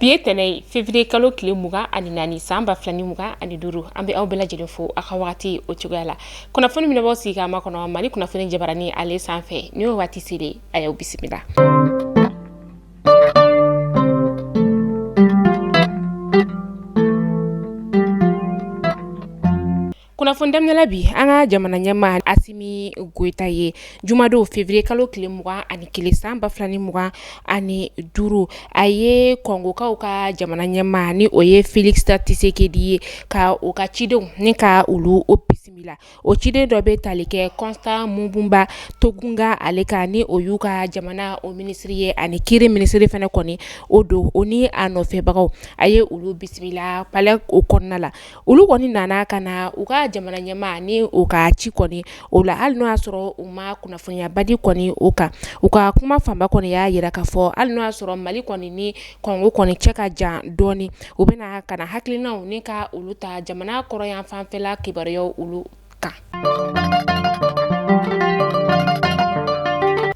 Bi ye tɛnɛ ye, février kalo tile 24 san 2025. An bɛ aw bɛɛ lajɛlen fo aw ka wagati o cogoya la. Kunnafoni min b'aw sigi k'a makɔnɔ Mali kunnafoni jabarani ale sanfɛ, ni o waati selen, a y'aw bisimila. Kunnafoni daminɛ la bi, an ka jamana ɲɛmaa Asimi Goyita ye jumadon février kalo tile 21 san 2025, a ye Kɔngokaw ka jamana ɲɛmaa ni o ye Felix Tshisekedi ye, ka o ka cidenw ni ka olu o bisimila. O ciden dɔ bɛ tali kɛ Constant Mubumba Tokunga ale kan, ni o y'u ka jamana o minisiri ye, ani kiiri minisiri fana kɔni o don, o ni a nɔfɛbagaw, a ye olu bisimila palais o kɔnɔna la. Olu kɔni nana ka na u ka jamana ɲɛmaa ni o ka ci kɔni o la, hali n'o y'a sɔrɔ u ma kunnafoniyaba di kɔni o kan. U ka kuma fanba kɔni y'a jira k'a fɔ hali n'o y'a sɔrɔ Mali kɔni ni Kɔngo kɔni cɛ ka jan dɔɔni, u bɛna ka na hakilinaw ni ka olu ta jamana kɔrɔyan fanfɛla kibaruyaw olu kan.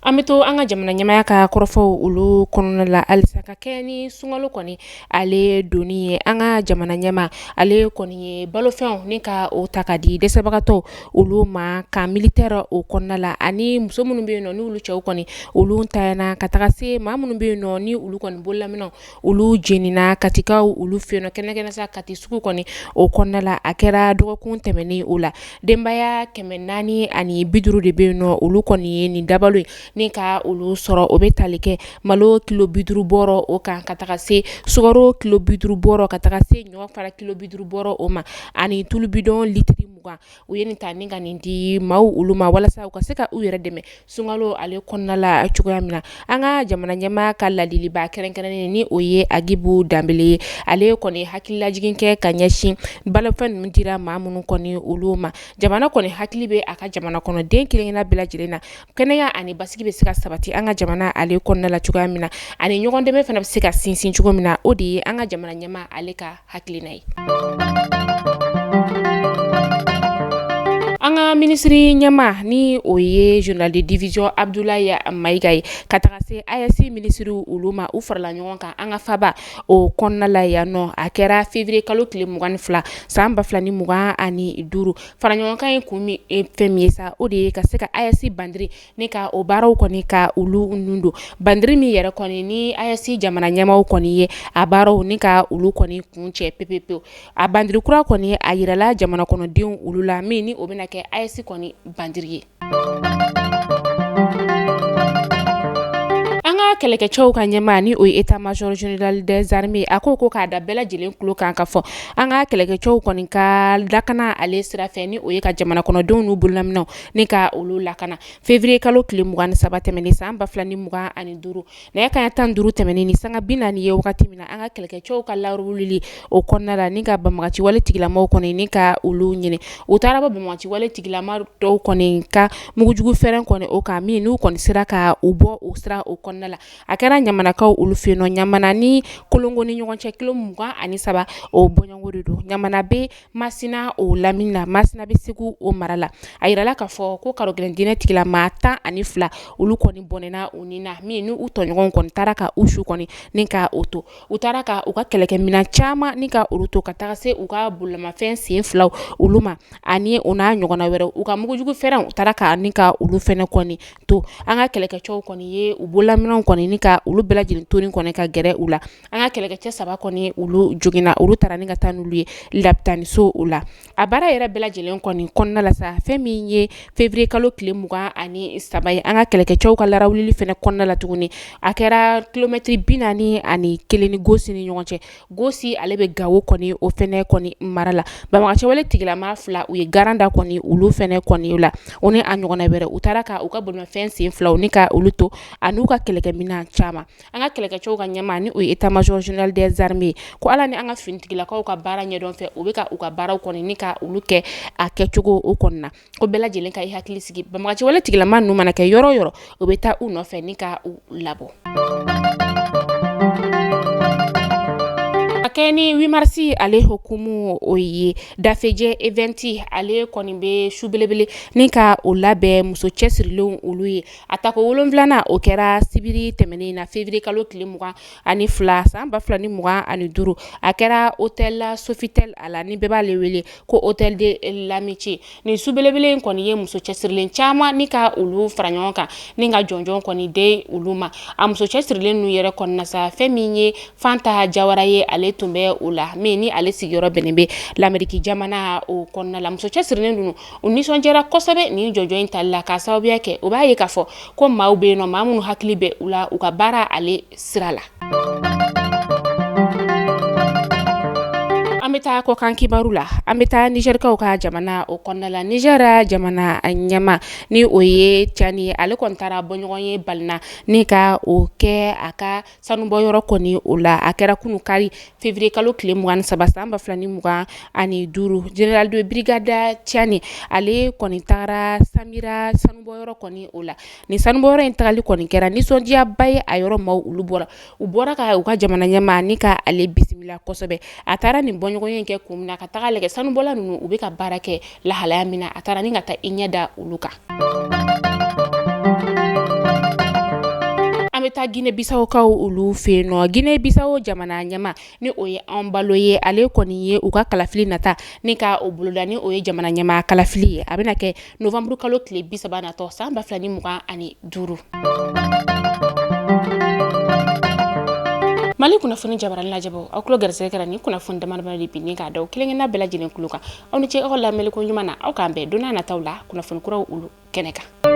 An bɛ to an ka jamana ɲɛmaaya ka kɔrɔfɔw olu kɔnɔna la halisa, ka kɛ ni sunkalo kɔni ale donni ye. An ka jamana ɲɛmaa ale kɔni ye balofɛnw ni ka o ta ka di dɛsɛbagatɔw olu ma camp militaire o kɔnɔna la, ani muso minnu bɛ yen nɔ n'olu cɛw kɔni olu ntanyana, ka taga se maa minnu bɛ yen nɔ ni olu kɔni bololaminɛw olu jenina Katikaw olu fɛ yen nɔ, kɛrɛnkɛrɛnnen sa Kati sugu kɔni o kɔnɔna la. A kɛra dɔgɔkun tɛmɛnen o la, denbaya 450 de bɛ yen nɔ, olu kɔni ye nin dabalo ye ni ka olu sɔrɔ. O bɛ tali kɛ malo kilo 50 bɔrɔ o kan, ka taga se sukaro kilo 50 bɔrɔ, ka taga se ɲɔ fara kilo 50 bɔrɔ o ma, ani tulu bidɔn litiri 20. U ye nin ta ni ka nin di maaw olu ma walasa u ka se ka u yɛrɛ dɛmɛ sunkalo ale kɔnɔna la cogoya min na. An ka jamana ɲɛmaa ka ladiliba kɛrɛnkɛrɛnnen ni o ye Agibu Danbele ye, ale kɔni hakililajigin kɛ ka ɲɛsin balofɛn ninnu dira maa minnu kɔni olu ma. Jamana kɔni hakili bɛ a ka jamana kɔnɔden kelenkelenna bɛɛ lajɛlen na, kɛnɛya ani basigi bɛ se ka sabati an ka jamana ale kɔnɔna la cogoya min na, ani ɲɔgɔn dɛmɛ fana bɛ se ka sinsin cogo min na. O de ye an ka jamana ɲɛmaa ale ka hakilina ye. An ka minisiri ɲɛmaa ni o ye général de division Abdoulaye Mayiga ye, ka taga se AES minisiriw olu ma, u farala ɲɔgɔn kan an ka faba o kɔnɔna la yan nɔ. A kɛra février kalo tile 22 san 2025. Fara ɲɔgɔnkan in kun min fɛn min ye sa, o de ye ka se ka AES bandiri ni ka o baaraw kɔni ka olu nun don. Bandiri min yɛrɛ kɔni ni AES jamana ɲɛmaaw kɔni ye a baaraw ni ka olu kɔni kuncɛ pepepewu. A bandiri kura kɔni a yirala jamana kɔnɔdenw olu la, min ni o bɛna kɛ AES kɔni bandiri ye. An ka kɛlɛkɛcɛw ka ɲɛmaa ni o ye état major général des armées, a ko k'a da bɛɛ lajɛlen tulo kan ka fɔ an ka kɛlɛkɛcɛw kɔni ka lakana ale sira fɛ, ni o ye ka jamana kɔnɔdenw n'u bolominɛnw ni ka olu lakana. Février kalo tile 23 tɛmɛnen san 2025, nɛgɛ kanɲɛ 15 tɛmɛnen ni sanga 40 ye wagati min na, an ka kɛlɛkɛcɛw ka lawulili o kɔnɔna la ni ka banbagaci wale tigilamaw kɔni ni ka olu ɲini, u taara bɔ banbagaci wale tigilama dɔw kɔni ka mugujugu fɛrɛn kɔni o kan, min n'u kɔni sera ka u bɔ o sira o kɔnɔna la. A kɛra ɲamanakaw olu fɛ yen nɔ, Ɲamana ni Kolongo ni ɲɔgɔn cɛ kilo 23 o bɔɲɔgɔnko de don. Ɲamana bɛ Masina o lamini na, Masina bɛ Segu o mara la. A yirala k'a fɔ ko karogɛlɛn diinɛ tigilama 12 olu kɔni bɔnɛna u ni na, min n'u tɔɲɔgɔnw kɔni taara ka u su kɔni ni ka o to. U taara ka u ka kɛlɛkɛminɛn caman ni ka olu to, ka taga se u ka bolimafɛn sen filaw olu ma, ani o n'a ɲɔgɔnna wɛrɛw. U ka mugujugu fɛrɛnw, u taara ka ni ka olu fɛnɛ kɔni to. An ka kɛlɛkɛcɛw kɔni ye u bololaminɛnw kɔni ni ka olu bɛɛ lajɛlen to kɔni ka gɛrɛ u la. An ka kɛlɛkɛcɛ saba kɔni olu joginna, olu taara ni ka taa n'olu ye lapitaniso o la. A baara yɛrɛ bɛɛ lajɛlen kɔni kɔnɔna la sa, fɛn min ye février kalo tile 23 ye, an ka kɛlɛkɛcɛw ka larawulili fɛnɛ kɔnɔna la tuguni, a kɛra kilomɛtiri 41 ni Gosi ni ɲɔgɔn cɛ. Gosi ale bɛ Gawo kɔni o fɛnɛ kɔni mara la. Banbagaci wale tigilama fila, u ye garan da kɔni olu fɛnɛ kɔni la, o ni a ɲɔgɔnna wɛrɛ. U taara ka u ka bolimafɛn sen filaw ni ka olu to, ani u ka kɛlɛkɛminɛn caman. An ka kɛlɛkɛcɛw ka ɲɛmaa ni o ye état major général des armées, ko Ala ni an ka finitigilakaw ka baara ɲɛdɔn fɛ, u bɛ ka u ka baaraw kɔni ni ka olu kɛ a kɛcogo o kɔni na, ko bɛɛ lajɛlen ka i hakili sigi, banbagaci wale tigilama ninnu mana kɛ yɔrɔ o yɔrɔ, u bɛ taa u nɔfɛ ni ka u labɔ. A kɛ ni 8 mars ale hukumu o ye, Dafejɛ Event ale kɔni bɛ su belebele ni ka o labɛn muso cɛsirilenw olu ye. A tako 7nan, o kɛra sibiri tɛmɛnen na, février kalo tile 22 san 2025. A kɛra hôtel Sofitel a la, ni bɛɛ b'ale wele ko hôtel de l'amitié. Nin su belebele in kɔni ye muso cɛsirilen caman ni ka olu fara ɲɔgɔn kan ni ka jɔnjɔn kɔni di olu ma. A muso cɛsirilen ninnu yɛrɛ kɔnɔna sa, fɛn min ye Fanta Jawara ye, ale tun bɛ o la, min ni ale sigiyɔrɔ bɛnnen bɛ Lameriki jamana o kɔnɔna la. Muso cɛsirilen ninnu, u nisɔndiyara kosɛbɛ nin jɔnjɔn in tali la, k'a sababuya kɛ u b'a ye k'a fɔ ko maaw bɛ yen nɔ, maa minnu hakili bɛ u la u ka baara ale sira la. An bɛ taa kɔkan kibaru la. An bɛ taa Nizɛrikaw ka jamana o kɔnɔna la. Nizɛri jamana ɲɛmaa, ni o ye Cani ye, ale kɔni taara bɔɲɔgɔn ye balina ni ka o kɛ a ka sanubɔyɔrɔ kɔni o la. A kɛra kunu kari, février kalo tile 23 san 2025. Général de brigade Tiani, ale kɔni taara Samira sanubɔyɔrɔ kɔni o la. Nin sanubɔyɔrɔ in tagali kɔni kɛra nisɔndiyaba ye a yɔrɔ maaw. Olu bɔra, u bɔra ka u ka jamana ɲɛmaa ni ka ale bisimila kosɛbɛ. A taara nin bɔɲɔgɔn in kɛ kun min na, ka taga lajɛ sanubɔla ninnu u bɛ ka baara kɛ lahalaya min na, a taara ni ka taa i ɲɛ da olu kan. An bɛ taa Guinée Bissau-kaw olu fɛ yen nɔ. Guinée Bissau jamana ɲɛmaa, ni o ye Embalo ye, ale kɔni ye u ka kalafili nata ni ka o boloda, ni o ye jamana ɲɛmaa kalafili ye. A bɛna kɛ novembre kalo tile 30 natɔ san 2025. Mali kunnafoni jabarani lajɛbaaw, aw tulo garisɛgɛ kɛra nin kunnafoni damadama de bi ni k'a da aw kelenkelenna bɛɛ lajɛlen tulo kan. Aw ni ce aw ka lamɛnni ko ɲuman na. Aw k'an bɛn don n'a nataw la kunnafoni kuraw olu kɛnɛ kan.